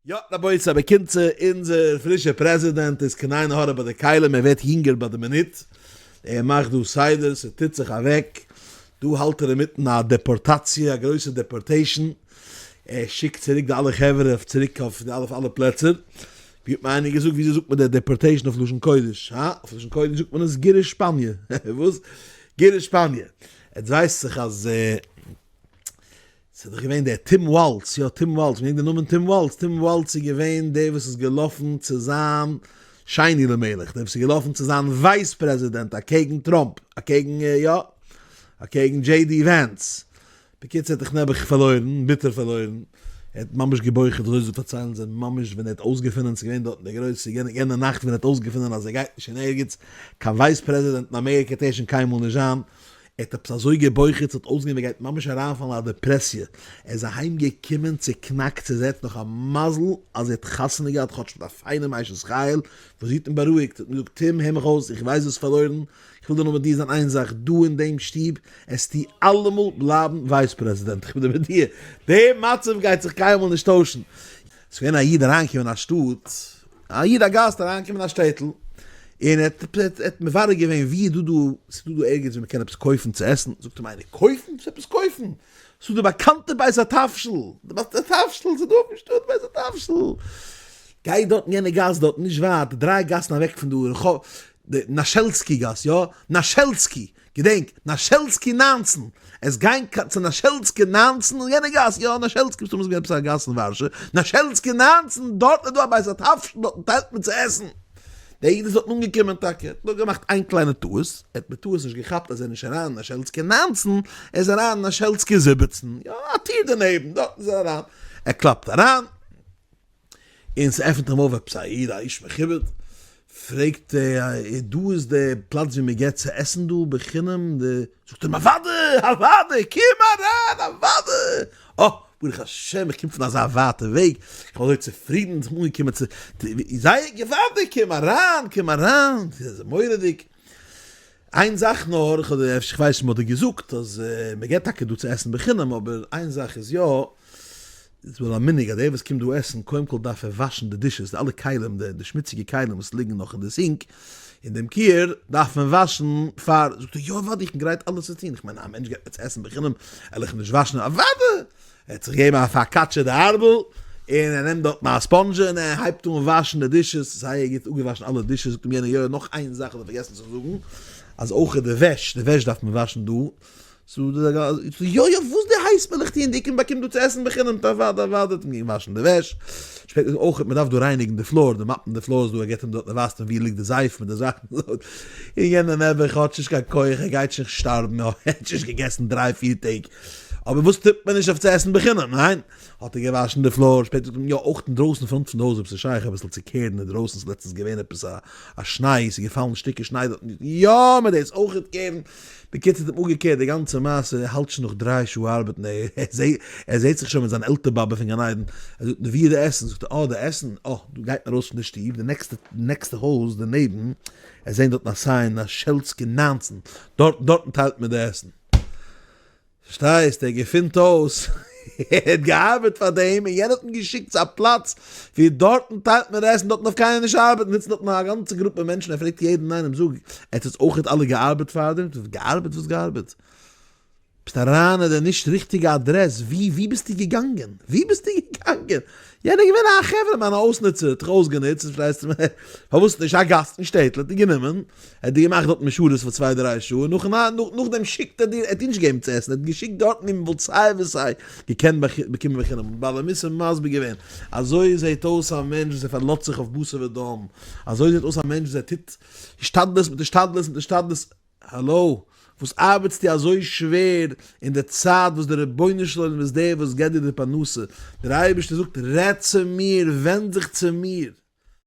יא רבותי בקיצור אונזער פרישער פרעזידענט איז קיין עין הרע ביי די כלים ער ווערט יונגער ביי די מינוט ער מאכט דא סדר ס'טוט זיך אוועק דא האלט ער אינמיטן א דעפארטאציע א גרויסע deportation ער שיקט צוריק די אלע חברה אויף צוריק אויף די אלע אלע פלעצער ווי האט מיר איינער געזאגט וויאזוי זאגט מען די deportation אויף לשון קודש הא? אויף לשון קודש זאגט מען עס גירוש שפאניע וואס? גירוש שפאניע עטס ווייסט זיך אז ס'איז דאך געווען דער טים וואלץ, יא טים וואלץ, מ'געדענקט די נאמען טים וואלץ, טים וואלץ איז געווען דער וואס איז געלאפן צו זיין שני למלך, דער וואס איז געלאפן צו זיין vice president אקעגן טראמפ, אקעגן יא, אקעגן דזשעי די ווענס. בקיצור האט זיך נעבעך פארלוירן, ביטער פארלוירן, ער האט ממש געבוכה'ט אזוי זאל פארציילן זיי ממש ווען ער האט אויסגעפונען, ס'איז געווען דארטן די גרויסע יענע נאכט ווען ער האט אויסגעפונען אז ער גייט נישט אין ערגעץ, קיין vice president אין אמעריקע וועט ער שוין קיינמאל נישט זיין, ער האט עפעס אזוי געבוכה'ט ס'האט אויסגעזען ווי ער גייט ממש אריינפאלן אין א דעפרעסיע, ער איז אהיים געקומען צוקנאקט צוזעצט נאך א מזל אז ער האט חתונה געהאט כאטש מיט א פיינעם אשת חיל וואס זי האט אים בארואיגט, האט אים געזאגט טים הער מיך אויס איך ווייס דו האסט פארלוירן, איך וויל דיר נאר מיט דיר זיין איין זאך, דא אין דעם שטוב עסטו אלעמאל בלייבן vice president, איך בין דיר מודיע, די מצב גייט זיך קיינמאל נישט טוישן. ס'איז געווען א איד אריינגעקומען אין א שטאט, א איד א גאסט אריינגעקומען אין א שטעטל, און ער האט האט מברר געווען ווי איז דא דא, ס'איז דא דא ערגעץ ווי מ'קען עפעס קויפן צו עסן, זאגט אים איינער, קויפן? וואס עפעס קויפן? ס'איז דא די באקאנטע בית התבשיל, די בית התבשיל, ס'איז דא אויפן שטאט בית התבשיל, גיי דארט אין יענע גאס דארט נישט ווייט, דריי גאסן אוועק פון דא, רחוב, די נאשעלסקי גאס, יא, נאשעלסקי, געדענק, נאשעלסקי 19, עס גיין צו נאשעלסקי 19 אין יענע גאס, יא, נאשעלסקי, מסתמא איז געווען עפעס א גאס אין ווארשע, נאשעלסקי 19, דארטן איז דא א בית התבשיל, דארטן טיילט מען צו עסן. דער איד איז דארטן אנגעקומען טאקע, האט נאר געמאכט איין קליינע טעות, ער האט בטעות נישט געכאפט אז ער איז נישט אריין אין נאשעלסקי 19, ער איז אריין אין נאשעלסקי 17, יא, א טיר דערנעבן, דארטן איז ער אריין, ער קלאפט אריין, און ס'עפנט אים אויף עפעס א איד א איש מכובד, פרעגט ער דא איז די פלאץ ווי מ'געט צו עסן דא בחינם, די, זאגט אים אוואדע אוואדע קום אריין אוואדע, אה ברוך השם איך קום פון אזא ווייטע וועג, איך בין אזוי צופרידן איך בין אנגעקומען צו, זייער געוואלדיג קום אריין קום אריין, ס'איז מורא'דיג. איין זאך נאר, איך האב דיר אפשר, כ'ווייס נישט מ'האט דיר געזאגט אז מ'געט טאקע דא צו עסן בחינם, אבער איין זאך איז יא, איז וואל א מנהג אז דער וואס קומט דא עסן, קודם כל דארף ער וואשן די dishes, די אלע כלים, די שמוציגע כלים וואס ליגן נאך אין די sink, אין דעם כיור, דארף מען וואשן פאר, זאגט ער, יא אוודאי, איך בין גרייט אלעס צו טון, איך מיין א מענטש געט מיר צו עסן בחינם, על איך נישט וואשן, אוודאי! ער האט זיך געגעבן א פארקאטשע די ארבל, און ער נעמט דארטן א ספאנדזשע און ער הייבט אן וואשן די dishes, זייער גוט אפגעוואשן אלע dishes, זאגט אים יענער יא נאך איין זאך האט ער פארגעסן צו זאגן, אז אויך די וועש, די וועש דארף מען וואשן דא, זאגט ער יא יא וואס די הייסט וועל איך טון, די קינד באקומט דא צו עסן בחינם, טא אוודאי אוודאי האט אים געוואשן די וועש, שפעטער אויך מען דארף דא רייניגן די floor, די מאפן די floors דא, ער געבט אים דארט ער ווייזט אים ווי ליגט די זייף מיט די זאכן, און יענער נעבעך האט שוין נישט קיין כח ער גייט שוין שטארבן, ער האט שוין נישט געגעסן דריי פיר טעג. אבער וואס טוט מען נישט אויף צו עסן בחינם, ניין? האט ער געוואשן די floor, שפעטער זאגט מען יא אויך אינדרויסן front פון די הויז אויב ס'איז שייך אביסל צו קערן אינדרויסן, ס'איז לעצטנס געווען עפעס א א שניי, ס'איז געפאלן שטיקער שניי דארטן, יא מען דאס אויכעט קערן, בקיצור האט אים אפגעקערט די גאנצע מעשה, ער האלט שוין נאך דריי שעה ארבעטן, ער זעהט זיך שוין מיט זיין עלטער באבע פון גן עדן, ער זאגט נו ווי איז די עסן, זאגט ער אה די עסן, אה דא גייט מען ארויס פון די שטוב, די נעקסטע נעקסטע הויז דערנעבן, ער זעהן דארטן א סיין נאשעלסקי 19, דארט דארטן טיילט מען די עסן. פארשטייסט? ער געפינט אויס ער האט געארבעט פאר דעם און יענער האט אים געשיקט צו א פלאץ ווי דארטן טיילט מען עסן, דארטן דארף קיינער נישט ארבעטן, זיצן דארטן א גאנצע גרופע מענטשן, ער פרעגט יעדן איינעם, זאג, עטס האטס אויכעט אלע געארבעט פאר דעם? געארבעט? וואס געארבעט? ביסט אריין אין די נישט ריכטיגע אדרעס, ווי ווי ביסטו געגאנגען? ווי ביסטו געגאנגען? יענער איז געווען א חברה מאן א אויסנוצער, האט דיך אויסגענוצט, פארשטייסטו מיר, פארוואס נישט א גאסט אין שטעטל האט ער גענומען, ער האט דיר געמאכט דארט משרת פאר צוויי דריי שעה, און נאכן נאכדעם שיקט ער דיר, ער האט דיר נישט געגעבן צו עסן, ער האט געשיקט דארטן ווי מען וואלט סיי ווי סיי געקענט באקומען בחינם, האט בעל המוסר מסביר געווען, אזוי זעט אויס א מענטש וואס ער פארלאזט זיך אויף בשר ודם, אזוי זעט אויס א מענטש וואס ער טוט השתדלות מיט השתדלות מיט השתדלות, האלא, וואס ארבעטסטו אזוי שווער אין די צייט וואס דער רבונו של עולם איז דער וואס געבט דיר די פרנסה, דער אייבערשטער זאגט רעד צו מיר, ווענד זיך צו מיר.